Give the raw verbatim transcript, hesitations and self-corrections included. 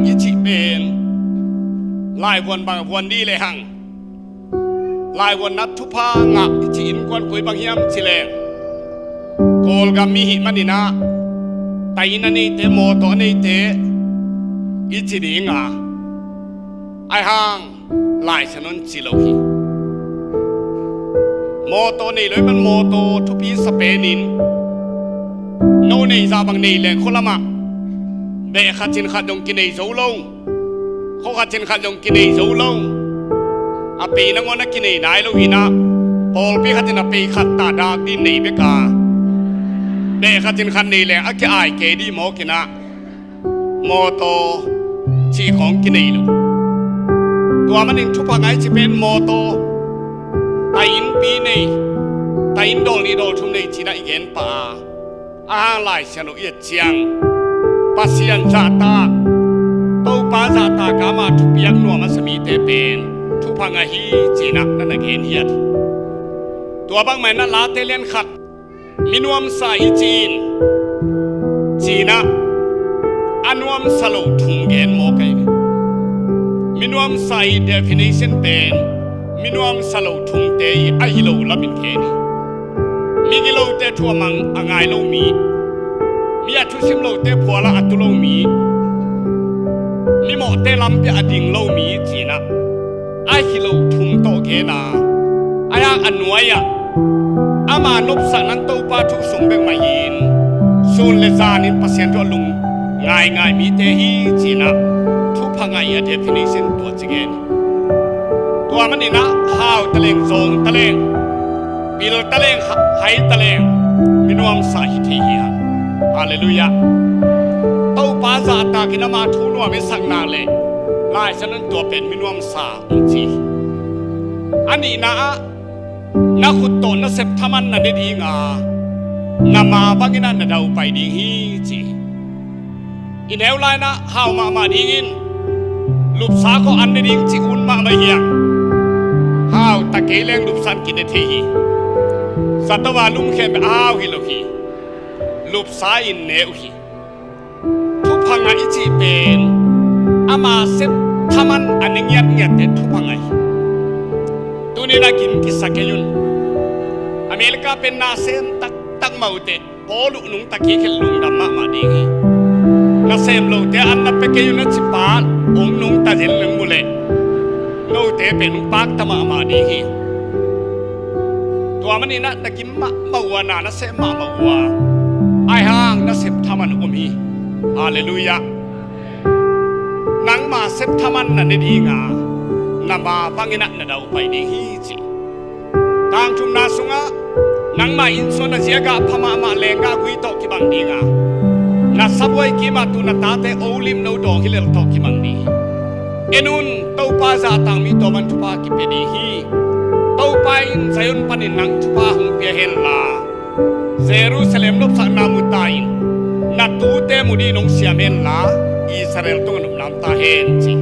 i cih pen laivuan bang a vuan dih lehang, laivuanna thupha ngah i cih innkuan koi bang hiam cih leng, Kawlgam mi hih manin ah, taina neite, mawtaw a neite i ci ding a, aihang Lai Siangtho in ci lo hi. Mawtaw nei lo ahih man mawtaw thupi sa penin, no nei zah bang nei leng khua lamah beh khat cin khat dong kinei zo lo, khua khat cin khat dong kinei zo lo, a pei nangawn a kinei nai lo in ah, pawlpi khat in a pei khat ta dak dih nei bek a, beh khat cin khat nei leng a ki-ai kei dih mawk in ah, mawtaw cih khawng kinei lo. Tua manin thupha ngah i cih pen mawtaw, tai innpi nei, tai inn dawl nih dawl thum nei ci-in ah i gen pah a, aihang Lai Siangtho i et ciang, Pasian zahtak, Topa zahtak a, ama thupiak nuam a sa mite pen thupha ngah hi ci-in ah na na gen hiat hi. Tua bangmah in ah Late lian khat, mi nuamsa i cih in, ci-in ah, a nuamsa lo thum gen mawk ahi ve. Mi nuamsa i definition pen mi nuamsa lo thumte i ahi lo lamin gen hi. Migilote thu a mang a ngai lo mi, mi a thusim lote phual ah a tu lo mi, mimawhte lampi ah a ding lo mi ci-in ah, ahi lo thum tawh gen a, aihang a nuai-ah ama nopsakna in Topa thu sung bek mah hi-in, sun le zanin Pasian thu a lung ngaingai mite hi ci-in ah, thupha ngah i a definition tua ci gen hi. Tua manin ah hau taleng, zawng taleng, pil taleng, ha-, hai taleng, mi nuamsa hi thei hi hang. Halleluiah. Topa zahtakin ama thu nuam i sak nak leh Lai Siangtho in tua pen mi nuamsa hong ci hi. A nihna ah, na khut tawh na sep thaman na ne ding a, na ma bangin ah na daupai ding hi ci hi. I neu lai-in ah hau mahmah dingin lupsa khawh an ne ding cih un mahmah hi hang. Hau ta kei leng lupsa in kine thei hi. Zato a lum khempeuh a hau hi lo hi. Lupsa in ne uh hi. Thupha ngah i cih pen ama sep thaman a ne ngiatngiatte thupha ngah hi. Tuni-in a gim kisa kei un. America pen nasem taktak mah uh teh, Paul uh nungta kik leh lungdam mahmah ding hi. Nasem lote an na pia kei un a ci pa hong nungta zen leng mu leh, note pen hong pakta mahmah ding hi. Tua manin ah na gim mahmah uh a, na nasem mahmah uh a, aihang na sep thaman om hi. Halleluiah. Nangma sep thaman na ne ding a, na ma bangin ah na daupai ding hi ci. Tangthumna sungah nangma innsuan a zia gah pha mahmah leenggah gui tawh kibang ding a, na sabuai kimah tu na tate Olim no dawng hi lel tawh kibang ding hi. En un, Topa zahtak mi tua bang thupha kipia ding hi. Topa in Zion panin nang thupha hong pia hen la, Jerusalem nopsakna mu ta in, na tute mu dingin hong siam hen la, Israel tungah nopna om ta hen ci.